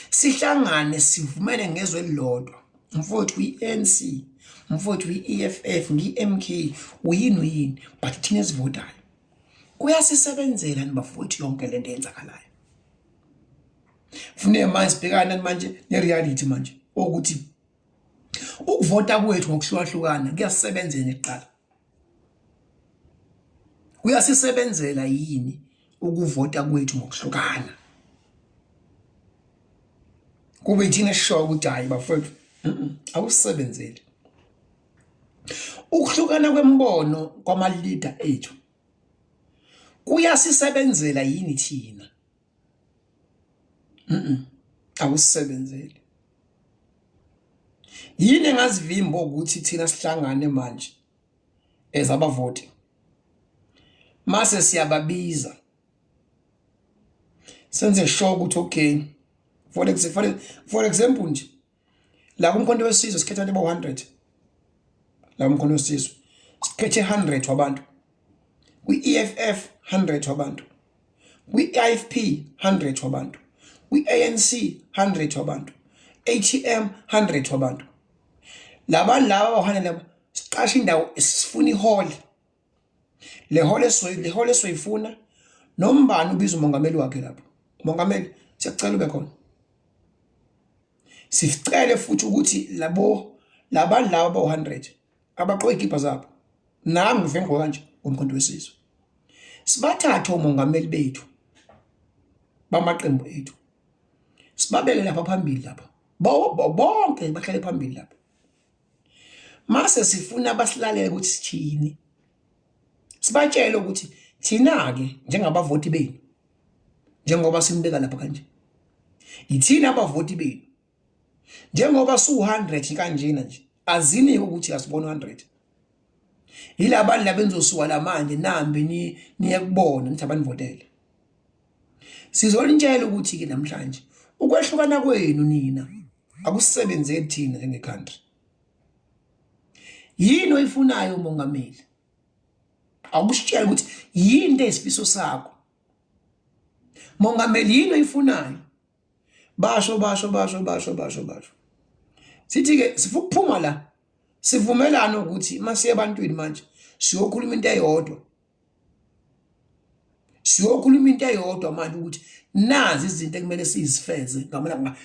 sihlangane sivumele ngezwe elilodwa mfowethu uyi-ANC mfowethu uyi-EFF ngiyi-MK uyini uyini but thina esivotayo kuyasisebenzela nibafowethu yonke lento eyenzakalayo. Funeka manje sibhekane manje ne-reality manje ukuthi ukuvota kwethu ngokuhlukahlukana kuyasebenzela nekuqala. Kuyasisebenzela yini ukuvota kwethu ngokuhlukana? Kube yithina esishoyo ukuthi hhayi bafowethu, akusisebenzeli. Ukuhlukana kwemibono kwama-leader ethu kuyasisebenzela yini thina? Akusisebenzeli. Yini engazivimba ukuthi thina sihlangane manje as abavoti mase siyababiza senze sure ukuthi okay for example nje la kuMkhonto weSizwe sikhetha abantu abawu-100 la kuMkhonto weSizwe sikhethe 100 wabantu kwi-EFF 100 wabantu kwi-IFP 100 wabantu kwi-ANC 100 wabantu ATM 100 wabantu labantu laba abawu-100 laba siqashe indawo sifuna ihall le hall le hall esoyifuna nombani ubiza umongameli wakhe lapho mongameli siyacela ube khona sicele futhi ukuthi labo labantu laba abawu-100 abaqoke iy'kibha zabo nami ngivele ngigqoka kanje uMkhonto weSizwe sibathathe omongameli bethu bamaqembu ethu sibabeke lapha phambili lapha bonke bahlale phambili lapha mase sifuna basilalele ukuthi sithini sibatshele ukuthi thina-ke njengabavoti benu njengoba sinibeka lapha kanje yithina abavoti benu njengoba su-100 kanjena nje azinike ukuthi asibona 100 yilabantu laba enizosuka la manje nambe niye kubona nithi abanivotele sizonitshela ukuthi-ke namhlanje ukwehlukana kwenu nina akusebenzeli thina njenge-country yini oyifunayo umongameli akusitshela ukuthi yini into eyisifiso sakho mongameli yini oyifunayo basho basho basho basho basho basho sithi ke sifuna ukuphuma la sivumelane ukuthi masiye ebantwini manje siyokhuluma into eyodwa siyokhuluma into eyodwa manje ukuthi nazi izinto ekumele sizifeze ngamalanga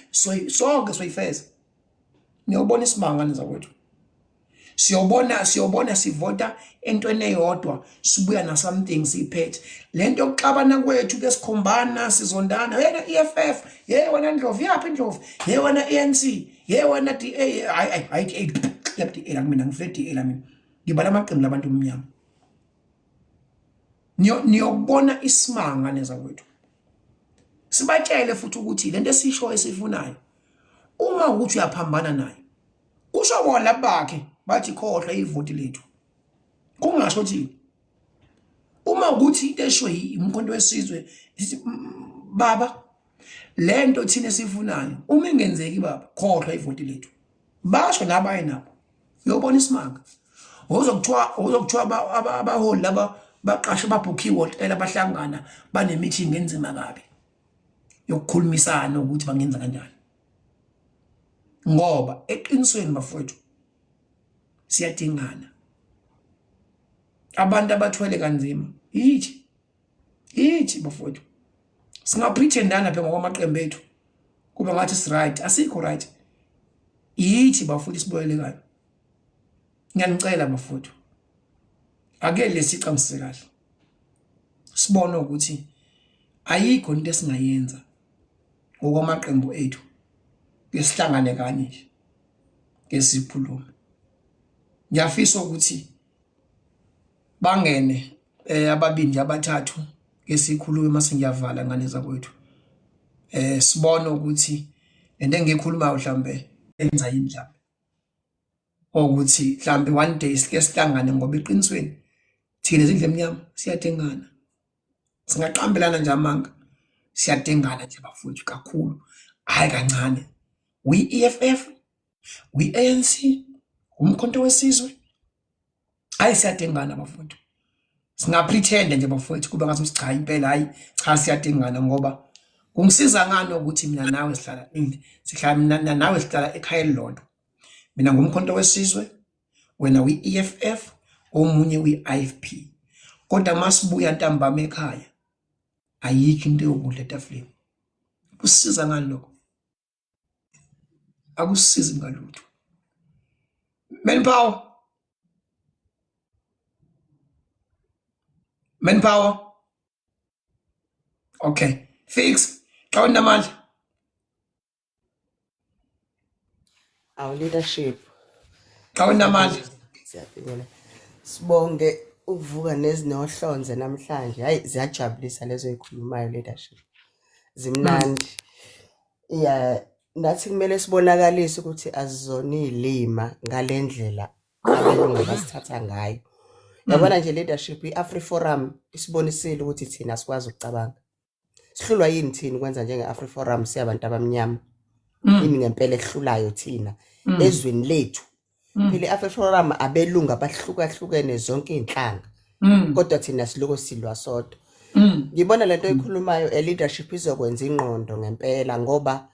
sonke soyifeza niyobona isimanga nizakwethu siyobona siyobona sivota entweni eyodwa sibuya na something siyiphethe lento yokuxabana kwethu ke sikhombana sizondana yena EFF ye wena Ndlovu yaphi Ndlovu ye wena ANC ye wena DA hayi hayi DA DA la mina ngifune DA la mina ngibala amaqembu labantu omnyama niyobona isimanga neza kwethu sibatshele futhi ukuthi lento esisho esifunayo uma ukuthi uyaphambana nayo kusho bona bakhe bathi khohlwa ivoti lethu kungasho thini uma ukuthi into esho umkhonto wesizwe baba lento thina esifunayo uma ingenzeki baba khohlwa ivoti lethu basho nabaye nabo uyobona isimanga uzokuthiwa uzokuthiwa abaholi laba baqashe babhukhiwe hotela bahlangana bane-meeting enzima kabi yokukhulumisana ukuthi bangenza kanjani ngoba eqinisweni bafowethu siyadingana abantu abathwele kanzima yithi yithi bafowethu singapretendana phela ngokwamaqembu ethu kube ngathi si-right asikho right yithi bafowethu sibolelekayo ngiyanicela bafowethu ake lesicamisise kahle sibone ukuthi ayikho into esingayenza ngokwamaqembu ethu ke sihlangane kanye nje ke sikhulume ngiyafisa ukuthi bangene eh ababili nje abathathu ke sikhulume mase ngiyavala ngane zakwethu eh sibone ukuthi lento engiyikhulumayo mhlambe enza yini mhlambe ukuthi mhlambe one day sike sihlangane ngoba eqinisweni thina izindlu emnyama siyadingana singaqambelana nje amanga siyadingana nje bafowethu kakhulu hhayi kancane we-EFF we-ANC umkhonto wesizwe Hayi, siyadingana bafowethu, singapretend nje bafowethu kube ngathi cha impela, hayi cha, siyadingana. Ngoba kungisiza ngani ukuthi mina nawe sihlala mina nawe sihlala ekhaya elilodwa? Mina ngumkhonto wesizwe, wena uyi-EFF, omunye uyi-IFP, kodwa masibuya ntambama ekhaya ayikho into yokudla etafuleni. Kusiza ngani lokho? Akusizi ngalutho. Manpower, manpower. Okay, fix xa unamandla. Our leadership. Xa unamandla. Siyabingelela. Sibonge ukuvuka nezinohlonze namhlanje. Hayi, ziyajabulisa lezo ezikhulumayo, leadership. Zimnandi. Yeah, nathi kumele sibonakalise ukuthi azizona izilima ngalendlela abelungu abasithatha ngayo. Yabona nje leadership, i-AfriForum isibonisile ukuthi thina sikwazi ukucabanga. Sihlulwa yini thina ukwenza njenge-AfriForum siyabantu abamnyama? Yini ngempela ehlulayo thina ezweni lethu? Phela i-AfriForum abelungu abahlukahlukene, zonke iy'nhlanga, kodwa thina siloko silwa sodwa. Ngibona lento oyikhulumayo e-leadership izokwenza ingqondo ngempela, ngoba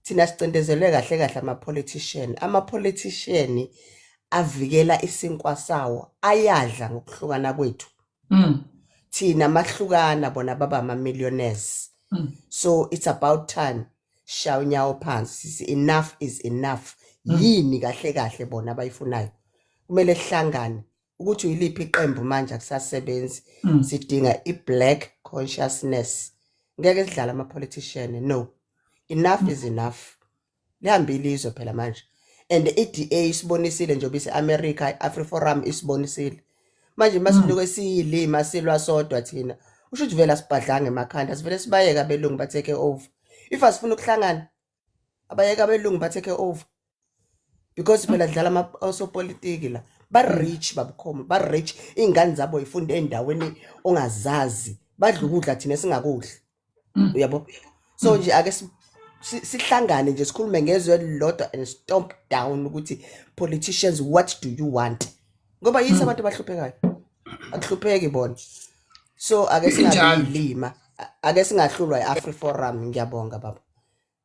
thina sicindezelwe kahle kahle ama-politician. Ama-politician avikela isinkwa sawo, ayadla ngokuhlukana kwethu. Thina mahlukana, bona baba ama-millionaires. So it's about time shaya unyawo phansi, sithi enough is enough. Yini kahle kahle bona abayifunayo? Kumele sihlangane. Ukuthi uyiliphi iqembu manje akusasebenzi. Sidinga i-black consciousness. Ngeke sidlale ama-politician, no. Enough is enough. Lihambile izwe phela manje, and i-DA isibonisile njengoba ise-America, i-AfriForum isibonisile manje. Masiluke siyilima silwa sodwa thina, usho ukuthi vele asibhadlanga emakhanda, sivele sibayeke abelungu ba-take over. If asifuna ukuhlangana, abayeke abelungu ba-take over, because phela dlala osopolitiki la ba-rich, babukhoma ba-rich, iy'ngane zabo yifunde ey'ndaweni ongazazi, badla ukudla thina singakudli. Uyabo, so nje ake sihlangane nje, sikhulume ngezwe elilodwa and stomp down ukuthi politicians, what do you want? Ngoba yithi abantu abahluphekayo, akuhlupheki bona. So ake Injalo. singabilima, ake singahlulwa i-AfriForum. Ngiyabonga baba,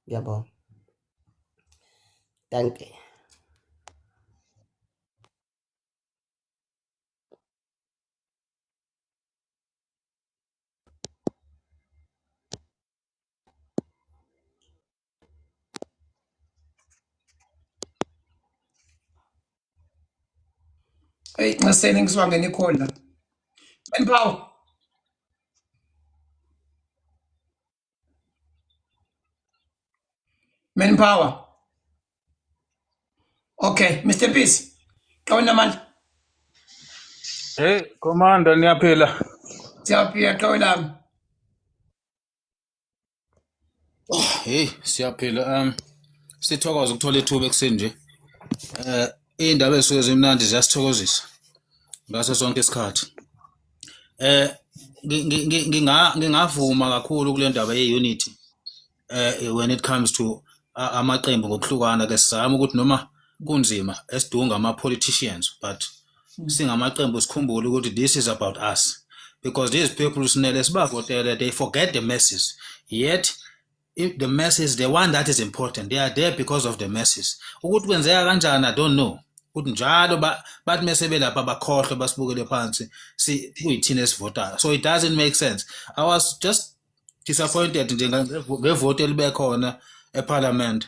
ngiyabonga, thank you. Hey, nxeseni ngizwangena ikhona la. Manpower. Manpower. Okay, Mr. Peace. Xa unamandla. Hey, Commander, niyaphila? Siyaphila, qhawe lami. Hey, siyaphila. Sithokoza ukuthola ithuba ekuseni nje. Iy'ndaba ezisuke zimnandi ziyasithokozisa ngaso sonke isikhathi. Ngingavuma kakhulu kule ndaba ye-unity when it comes to amaqembu ngokuhlukana. Ke sizame ukuthi noma kunzima esidunga ama-politicians, but singamaqembu sikhumbule ukuthi this is about us, because these people sinele sibavotele, they forget the masses. Yet if the masses, the one that is important, they are there because of the masses. Ukuthi kwenzeka kanjani, I don't know, ukuthi njalo bathi mese belapha bakhohlwe, basibukele phansi, si kuyithina esivotayo. So it doesn't make sense. I was just disappointed nje ngevote elibe khona eParliament.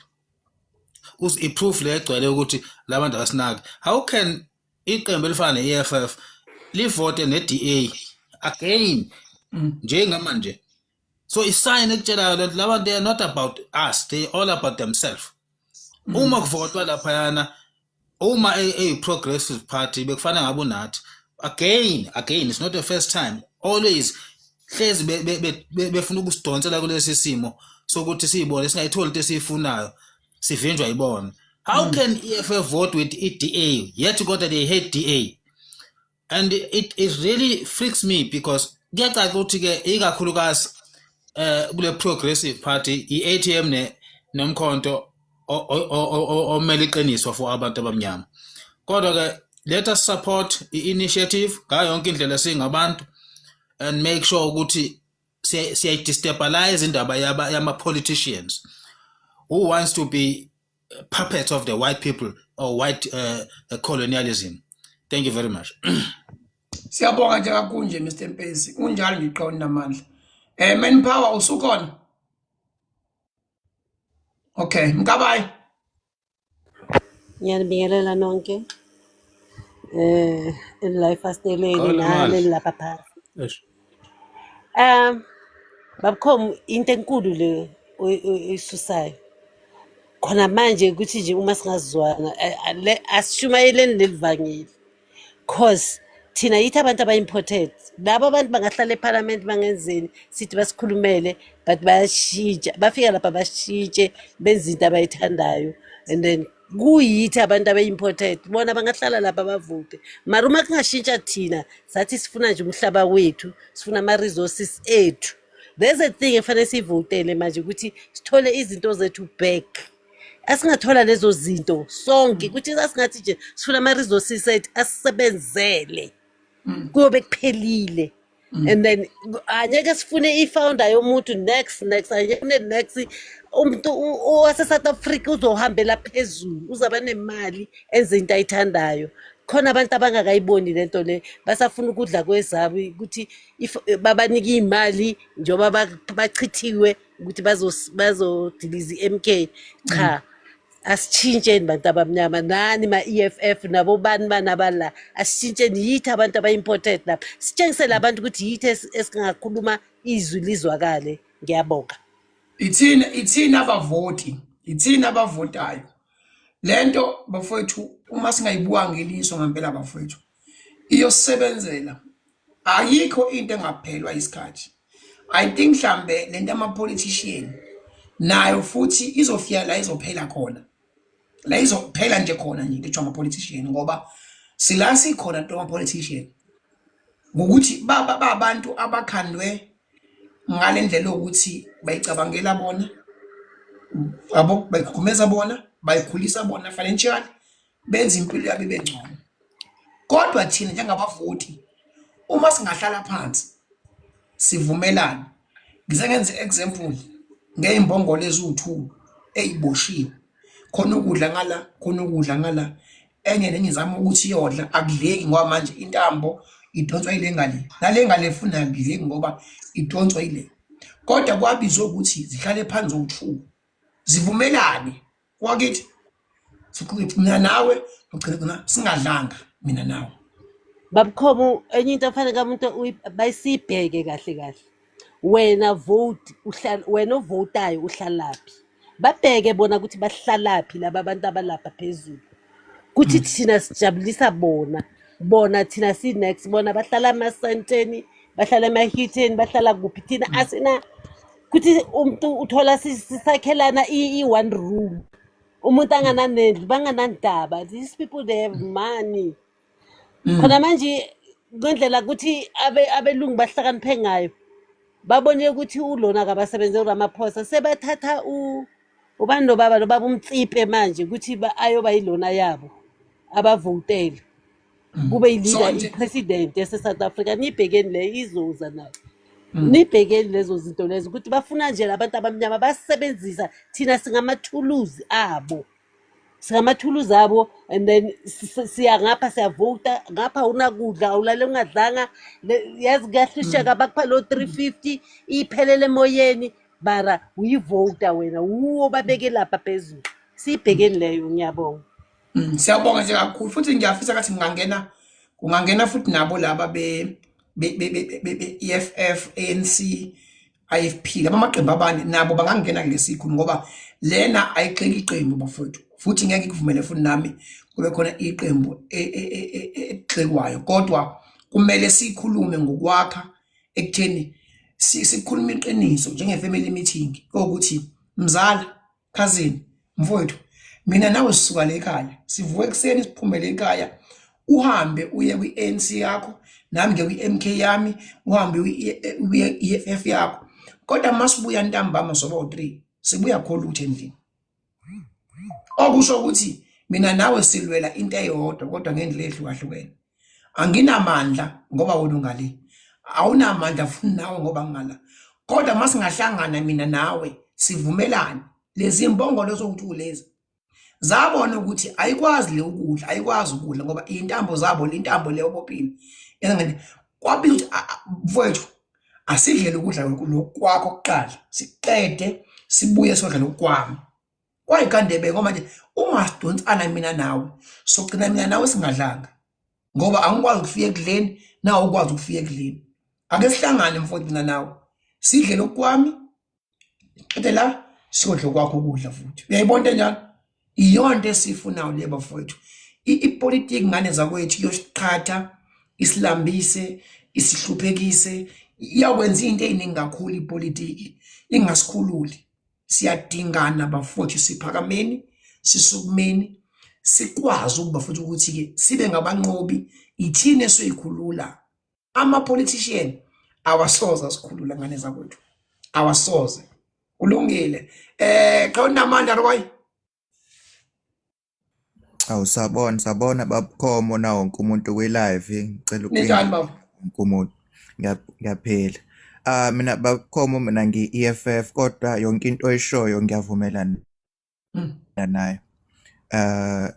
I-proof le egcwele ukuthi labantu abasinaki. How can iqembu elifana ne-EFF livote ne-DA again njengamanje? So i-sign ekutshelayo lento, labantu, they are not about us, they all about themselves. Uma kuvotwa laphayana, uma eyi-Progressive Party bekufanele ngabe unathi. Again, it's not the first time, always hlezi befuna ukusidonsela kulesi simo sokuthi siyibone singayitholi into esiyifunayo, sivinjwa yibona. How can EFF vote with i-DA, yet kodwa they hate DA? And it really freaks me, because kuyacaca ukuthi ke ikakhulukazi kule Progressive Party, i-ATM ne nomkhonto omele iqiniso for abantu abamnyama. Kodwa ke Let us support i-initiative ngayo yonke indlela singabantu and make sure ukuthi siyayidestabilize indaba yama-politicians who wants to be puppets of the white people or white colonialism. Thank you very much. Siyabonga nje kakhulu nje Mr Mpezi. Unjalo nje qhawe namandla. Eh manpower usukhona? Okay, Mkabayi. Ngiyanibingelela nonke. Eh la efasteleni Qala nani manje. enilapha phansi. Eish. Babukhomu into enkulu le oyisusayo. Khona manje ukuthi nje uma singazwana asishumayeleni lelivangeli. Cause thina yithi abantu aba-important. Laba abantu bangahlala ephalamende bangenzeni sithi basikhulumele but bayashintsha bafika lapha bashintshe benze into abayithandayo and then kuyithi abantu abe-important bona bangahlala lapha bavote mara uma kungashintsha thina sathi sifuna nje umhlaba wethu sifuna ama-resources ethu there's a thing efanele siyivotele manje ukuthi sithole izinto zethu back asingathola lezo zinto sonke ukuthi asingathi nje sifuna ama-resources ethu asisebenzele kuyobe kuphelile and then angeke sifune i-founder yomuntu next next angeke next umuntu owase-South Africa uzohambela phezulu uzaba nemali enze into ayithandayo khona abantu abangakayiboni lento le basafuna ukudla kwezabo ukuthi if babanike iy'mali njengoba bachithiwe ukuthi bazodiliza i-MK cha asitshintsheni bantu abamnyama nani ma-EFF nabo bani bani abala asitshintsheni yithi abantu aba-important lapha sitshengisele abantu ukuthi yithi esingakhuluma izwi lizwakale ngiyabonga. Ithina abavoti, ithina abavotayo. Lento bafowethu uma singayibuka ngeliso ngempela bafowethu iyosebenzela. Ayikho into engaphelwa isikhathi. I think mhlambe lento ama politician nayo futhi izofika la izophela khona. La izophela nje khona nje into ama politician ngoba sila sikhona into ama politician. Ngokuthi baba babantu abakhandwe ngalendlela yokuthi bayicabangela bona yabo bayikhukhumeza bona bayikhulisa bona financially benza impilo yabo ibe ngcono. Kodwa thina njengabavoti uma singahlala phansi sivumelane, ngize ngenze example ngey'mbongolo eziwu-2 ey'boshiwe, khona ukudla ngala, khona ukudla ngala, enye nenye izama ukuthi iyodla akudleki ngoba manje intambo idonswa yile ngale, nale ngale futhi akudleki ngoba idonswa yile. Kodwa kwabizwa ukuthi zihlale phansi zowu-2 zivumelane wakithi mina nawe ugcina gcina singadlanga mina nawe. Babukhomu enye into efanele umuntu bayisibheke kahle kahle wena vote uhlala wena ovotayo uhlalaphi babheke bona ukuthi bahlalaphi laba bantu abalapha phezulu kuthi thina sijabulisa bona bona thina si next bona bahlala emasenteni bahlala emahitheni bahlala kuphi thina asina kuthi umuntu uthola sisakhelana i-one room umuntu angananendlu banganandaba these people they have money khona manje ngendlela ukuthi abelungu bahlakaniphe ngayo babone ukuthi ulona akabasebenze uRamaphosa sebathatha ubani nobaba nobaba umtsipe manje ukuthi ayoba yilona yabo abavotele kube yi-leader i-president yase-South Africa niyibhekeni le izoza nayo nibhekeni lezo zinto lezo ukuthi bafuna nje labantu abamnyama basebenzisa thina singamathuluzi abo singamathuluzi abo and then siya ngapha siyavota ngapha awunakudla awulale ungadlanga yazi kuyahlusheka bakupha lo 350 iphelele emoyeni bara uyivota wena wuwo babeke lapha phezulu siyibhekeni leyo ngiyabonga. Siyabonga nje kakhulu futhi ngiyafisa ngathi kungangena futhi nabo laba be EFF, ANC, IFP laba amaqembu abane nabo bangangena kulesikhulu ngoba lena ayigxeki iqembu bafowethu futhi ngeke ikuvumele futhi nami kube khona iqembu egxekwayo kodwa kumele sikhulume ngokwakha ekutheni sikhulume iqiniso njenge family meeting ukuthi mzala cousin mfowethu mina nawe sisuka le ekhaya sivuke ekuseni siphumele ekhaya uhambe uye kwi-ANC yakho nami ngiye kwi-MK yami uhambe uye e-EFF yakho kodwa masibuya ntambama soba u3 sibuya kho lutho endlini okusho ukuthi Mina nawe silwela into eyodwa kodwa ngendlela ehlukahlukene. Anginamandla ngoba wena ungale. Awunamandla futhi nawe ngoba ngingala. Kodwa masingahlangana mina nawe sivumelane lezi mbongolo zokuthi lezi zabona ukuthi ayikwazi le ukudla ayikwazi ukudla ngoba intambo zabo le intambo le obophile engene kwabiza ukuthi mfowethu asidlele ukudla lokhu kwakho kuqala siqede sibuye sodla lokhu kwami kwayikandebe ngoba manje uma sidonsana mina nawe sogcina mina nawe singadlanga ngoba angikwazi ukufika ekudleni nawe ukwazi ukufika ekudleni ake sihlangane mfowethu mina nawe sidle lokhu kwami qede la siyodla kwakho ukudla futhi uyayibona into enjalo iyona into esiyifunayo le bafowethu ipolitiki ngane zakwethu iyosiqhatha isilambise isihluphekise iyakwenza into eziningi kakhulu ipolitiki ingasikhululi siyadingana bafowethu siphakameni sisukumeni sikwazi ukuba futhi ukuthi-ke sibe ngabanqobi ithina esoyikhulula ama-politician awasoze asikhulula ngane zakwethu awasoze kulungile eh cha unamandla Roy. Awu sabona sabona babukhomo na wonke umuntu kwi-live ngicela Ninjani baba? wonke umuntu ngiyaphila. Ah mina babukhomo mina ngiyi-EFF kodwa yonke into oyishoyo ngiyavumelana nayo.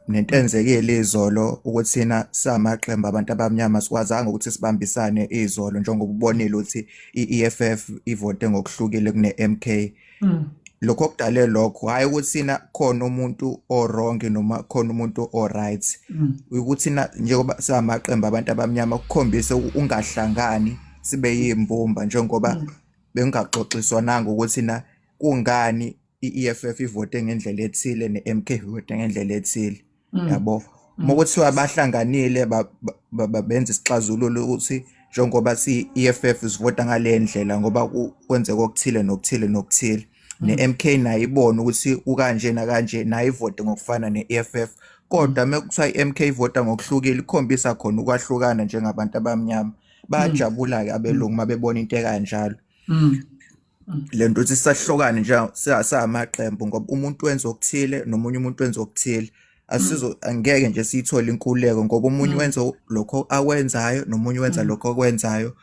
Nento enzekile izolo ukuthi thina samaqembu abantu abamnyama sikwazanga ukuthi sibambisane izolo njengoba ubonile ukuthi i-EFF ivote ngokuhlukile kune-MK. Lokho okudale lokho hhayi ukuthi thina khona umuntu o-wrong noma khona umuntu o-right. Ukuthi na njengoba samaqembu abantu abamnyama kukhombise ungahlangani sibe yimbumba njengoba bengaxoxiswananga ukuthi na kungani i-EFF ivote ngendlela ethile ne-MK ivote ngendlela ethile yabo. Uma kuthiwa bahlanganile benza isixazululo ukuthi njengoba si-EFF sivota ngale ndlela ngoba kwenzeka okuthile nokuthile nokuthile ne-MK nayo ibone ukuthi kukanje nakanje nayo ivote ngokufana ne-EFF kodwa uma kuthiwa i-MK ivota ngokuhlukile ikhombisa khona ukwahlukana njengabantu abamnyama. Bayajabula-ke abelungu uma bebona into ekanjalo. Le nto ukuthi sisahlukane nje samaqembu ngoba umuntu wenza okuthile nomunye umuntu wenza okuthile asizo angeke nje siyithole inkululeko ngoba omunye wenza lokho akwenzayo nomunye wenza lokho akwenzayo.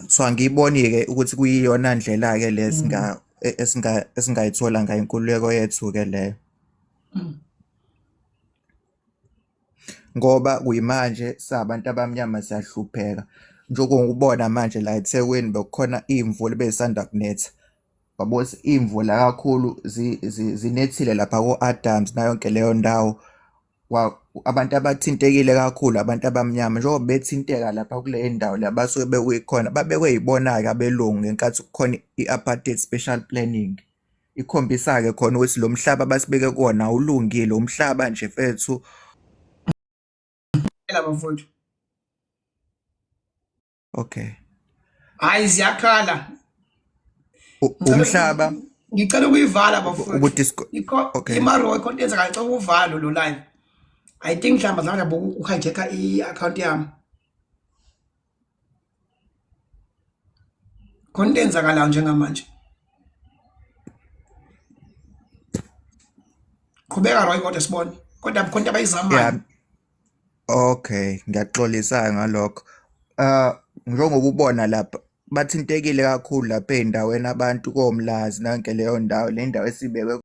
So angiyiboni-ke ukuthi kuyiyona ndlela-ke le esingayithola ngayo inkululeko yethu-ke leyo. Ngoba kuyimanje sabantu abamnyama siyahlupheka njengokubona manje la eThekwini bekukhona iy'mvula ebey'sanda kunetha wabo iy'mvula kakhulu zinethile lapha ko-Adams nayo yonke leyo ndawo abantu abathintekile kakhulu abantu abamnyama njengoba bethinteka lapha kule ndawo la basuke bekuyikhona babekwe yibona-ke abelungu ngenkathi kukhona i-apartheid special planning. Ikhombisa-ke khona ukuthi lo mhlaba abasibeke kuwona awulungile umhlaba nje mfethu. Bafowethu. Okay. Hayi ziyakhala. Umhlaba ngicela ukuyivala bafowethu. Okay. Imaro ikhona yenza ngicela ukuvalo lo live. I think mhlawumbe zange ukuhijacka i-account yami. Khona into eyenzakalayo njengamanje. Qhubeka Roy kodwa sibone. Kodwa khona into abayizamayo. Yeah. Okay, ngiyaxolisa ngalokho. Njengoba ubona lapha bathintekile kakhulu lapha ey'ndaweni abantu koMlazi nonke leyo ndawo, le ndawo esibekwe.